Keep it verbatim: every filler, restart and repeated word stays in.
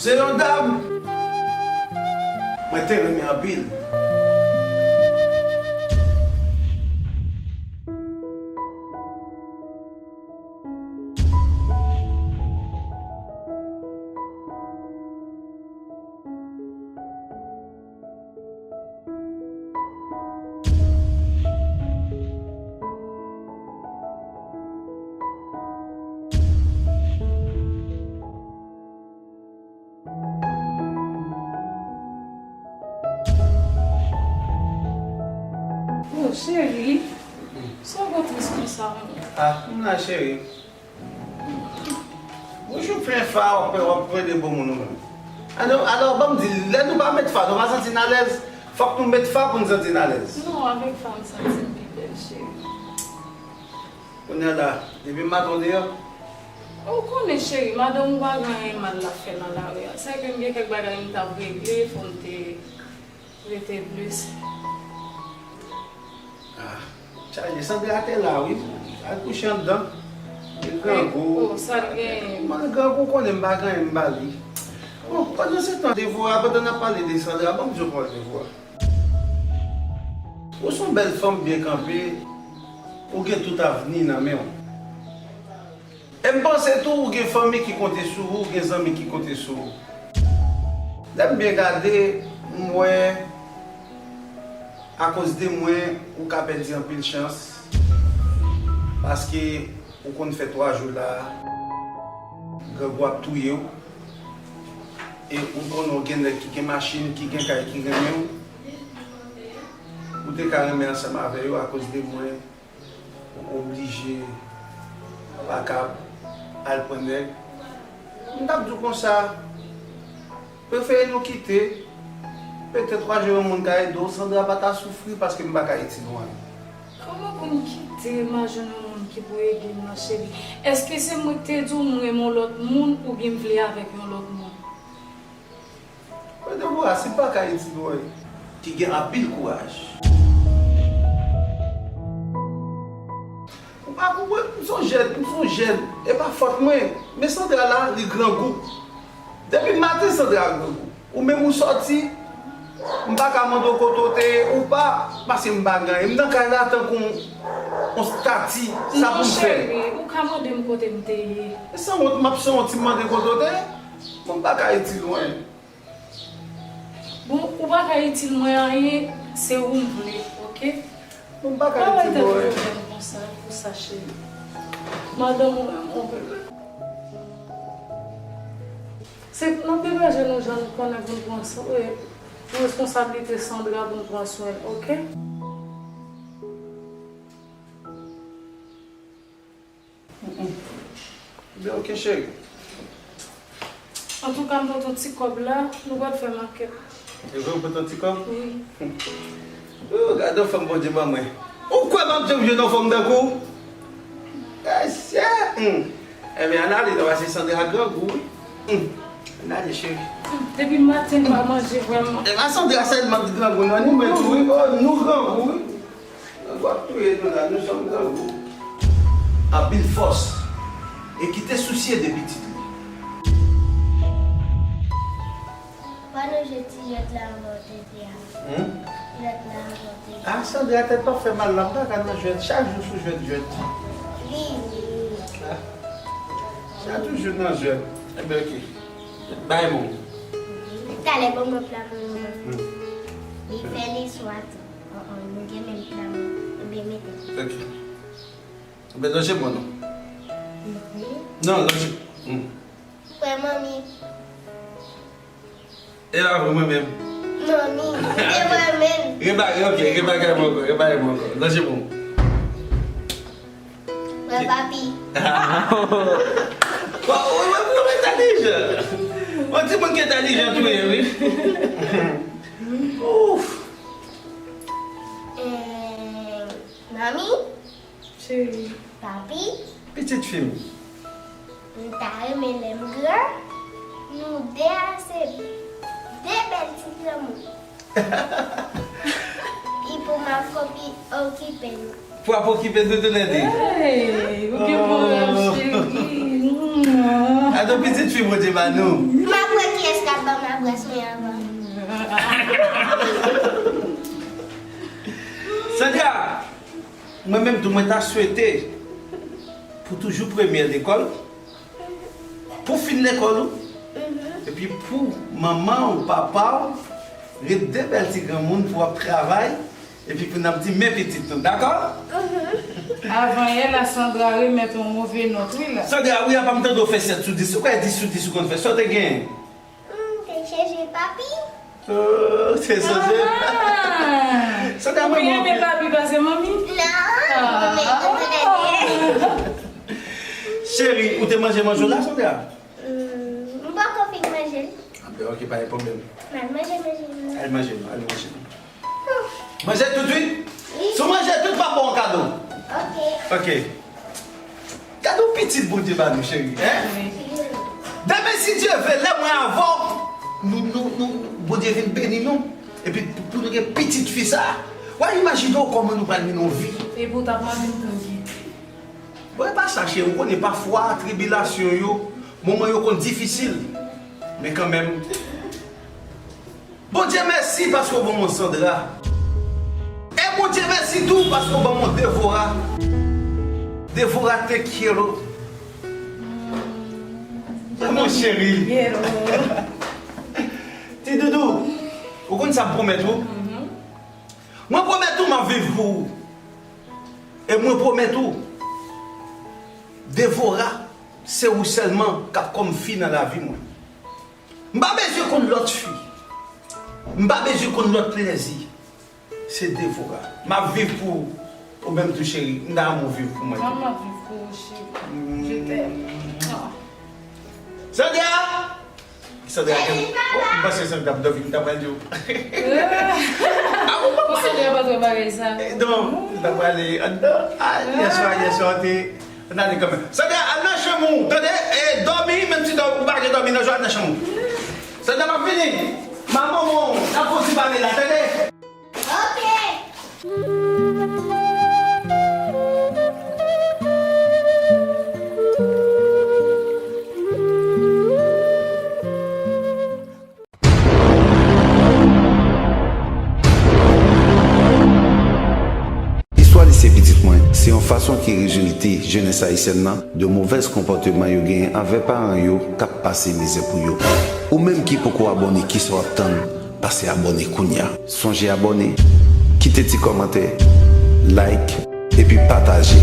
Se yon dam mwen te renmen anpil. Oh, cheri, sa w gon tris konsa, menm? Ah, m la, cheri. Bouch ou plen fa, w ap, w ap plede bon moun ou menm. Alò, alò, ban m di, lè nou pa met fa, nou pa santi n alèz. Fòk nou met fa pou n santi n alèz. Non, avèk fa, m santi m pi bèl, cheri. Kounye a la, depi maten w deyò. Ou konnen, cheri, madanm ou pa gen anyen mal l ap fè nan lari a. Sèke m gen kèk bagay m t ap regle, fò m te rete plis. Ah, chaje, Sandra te la, wi. Al kouche anndan. Li grangou. Oh, sa l genyen? Mwen grangou, konnen m pa gen anyen m ba li. Bon, pandan se tan, Devora, pandan n ap pale de Sandra, ban m di w pawòl Devora. Ou se yon bèl fanm byen kanpe, ou gen tout avni nan men w. E m panse tou, ou gen fanmi ki konte sou ou, ou gen zanmi ki konte sou ou. Lè m byen gade, m wè, akoz de mwen, ou ka pèdi anpil chans, paske ou konn fè twa jou la, grangou ap touye w, e m konnen w gen nèg ki gen machin, ki gen kay, ki renmen w. Ou te ka renmen ansanm avè yo, akoz de mwen, ou oblije pa kab al pran nèg. M t ap di w konsa, prefere nou kite. Petèt w a jwenn yon moun ka ede w, Sandra pa ta soufri paske m pa ka itil w anyen. Kòman pou n kite, m a jwenn yon moun ki pou ede m nan, cheri? Èske se mwen k te di w m renmen yon lòt moun oubyen m vle avèk yon lòt moun? Mwen, Devora, si m pa ka itil w anyen. Ki gen anpil kouraj. Ou pa konprann, m se yon jèn, m se yon jèn. E pa fòt mwen. Men Sandra la, li grangou. Depi maten, Sandra grangou. Ou menm ou sòti, m pa ka mande w kote w te ye, ou pa, paske m pa gen anyen. M nan kay la tankou yon, yon estati. Sa pou m fè? Non, cheri, ou ka mande m kote m te ye. E sanwont, m ap sanwont si m mande kote w te ye? Bon, m pa ka itil w anyen. Bon, ou pa ka itil mwen anyen, se ou m vle, oke? Bon, m pa ka itil mwen anyen. Pa bay tèt ou pwoblèm konsa, pou sa, cheri. Madanm ou menm, ou vle. Se n ap degaje nou jan nou konnen pou n pran swen, e, pou responsablite Sandra pou n pran swen l, oke? Mm, mm. Ebyen, oke, cheri. Antouka, m pote yon ti kòb la, nou pral fè makèt. E vre, ou pote yon ti kòb? Wi. Oh, gade yon fanm Bondye ban mwen. Ou kwè m ap janm jwenn yon fanm tankou w? Mesye! Hmm. Ebyen, ann ale, non, paske Sandra grangou, wi. Hmm. Ann ale, cheri. Hmm. Depi maten, m pa manje vrèman. E pa Sandra sèlman ki grangou, non, ni mwen tou, wi. Oh, nou grangou, wi. Grangou ap touye nou la, nou sòm grangou. Anpil fòs. E ki te sousye de pitit li. Pa nou jwe ti jwèt la anvan w te di a. Hmm? Jwèt la anvan w te di a. Ah, Sandra, tèt pa fè mal la, m pa ka nan jwèt. Chak jou sou jwèt, jwèt. Wi, wi, wi. Ah. Sa toujou nan jwèt. Ebyen, oke. Bay mwen. Talè, ban mwen pla mwen. Hmm. Li fè li swa tou. Oh, oh, nou gen menm pla mwen. Ebyen, mete. Oke. Ebyen, lonje mwen non. Mhm. Non, lonje. Hmm. Frè manmi. E la vre mwen menm. Manmi, se mwen menm. Rebagay, ok, rebagay mwen ankò, rebagay mwen ankò. Lonje mwen. Mwen papi. Wa, ou, ou, ou entèlijan. Yon timoun ki entèlijan tou ye, wi. Ouf. Eh, manmi. Cheri. Papi. Pitit fi m. M ta renmen lè m gran, nou de a se de bèl ti granmoun. Epi pou m ap okipe nou. Pou ap okipe nou tounen de. Hey, ou gen bon rèv, cheri. Mwa. Adan pitit fi Bondye ba nou. M ap wè kiyès Bras mwen avan. Sandra, mwen menm tou, mwen ta swete pou toujou premye lekòl, pou fin lekòl ou, epi pou manman ou, papa ou, ret de bèl ti granmoun pou w ap travay, epi pou n ap di men pitit nou, dakò? Avan yè la, Sandra remèt yon move nòt, wi la. Sandra, wi, apa m tande w fè sèt sou dis, ou kwè dis sou dis ou konn fè, sa w te genyen? M te chanje papi. Oh, se sonje. Sandra, mwen renmen papi pase manmi. Non, mwen renmen manmi. Cheri, ou te manje manje w la, Sandra? M poko fin manje l. Ah, ben, ok, pa gen pwoblèm. M al manje manje m nan. Al manje l, al manje l. Manje tout wi. Si w manje tout, m ap ba w kado. Ok. Ok. Gade yon pitit Bondye ba nou, cheri, hein? Demen, si Dye vle, lè mwen avè w, nou, nou, nou, Bondye vin beni nou. Epi pou, pou nou gen pitit fi sa. W a imajine w kòman nou pral mennen yon vi. Epi w t ap mande m pou m kite. Bon, e pa sa, cheri, ou konnen pafwa, tribilasyon yo, moman yo konn difisil. Men kanmenm, Bondye mèsi paske w ban mwen Sandra. E Bondye mèsi tou paske w ban mwen Devora. Devora, te quiero. Mon chéri. Ti doudou, ou konn sa m pwomèt ou? Mwen pwomèt ou m ap viv pou ou. E mwen pwomèt ou, Devora, se ou sèlman k ap kòm fi nan lavi mwen. M pa bezwen konn lòt fi. M pa bezwen konn lòt plèzi. Se Devora. M ap viv pou ou menm tou, cheri. M ta renmen w viv pou mwen tou. Mwen, m ap viv pou ou, cheri. Je t'aime. Sandra! Sandra gen. Oh, m panse Sandra ap dòmi, m ta pral di w. Ah, ou pa pale. Sandra pa twò bagay sa. Eh, non, m ta prale anndan. Ah, yèswa, yèswa, te. Ann ale kanmenm. Sandra, al nan chanm ou, tande? E dòmi, menm si dòmi, ou pa gen dòmi nan jò, al nan chanm ou. Sandra, m ap vini. Manman, n ap fè yon ti pale la, tande? Ok. Istwa lise pitit mwen se yon fason ki rezilte jenès ayisyèn nan de movèz konpòteman yo genyen anvè paran yo k ap pase mizè pou yo. Ou menm ki poko abòne, kisa w ap tann? Pase abòne kounya. Sonje abòne, kite ti kòmantè, like, epi pataje.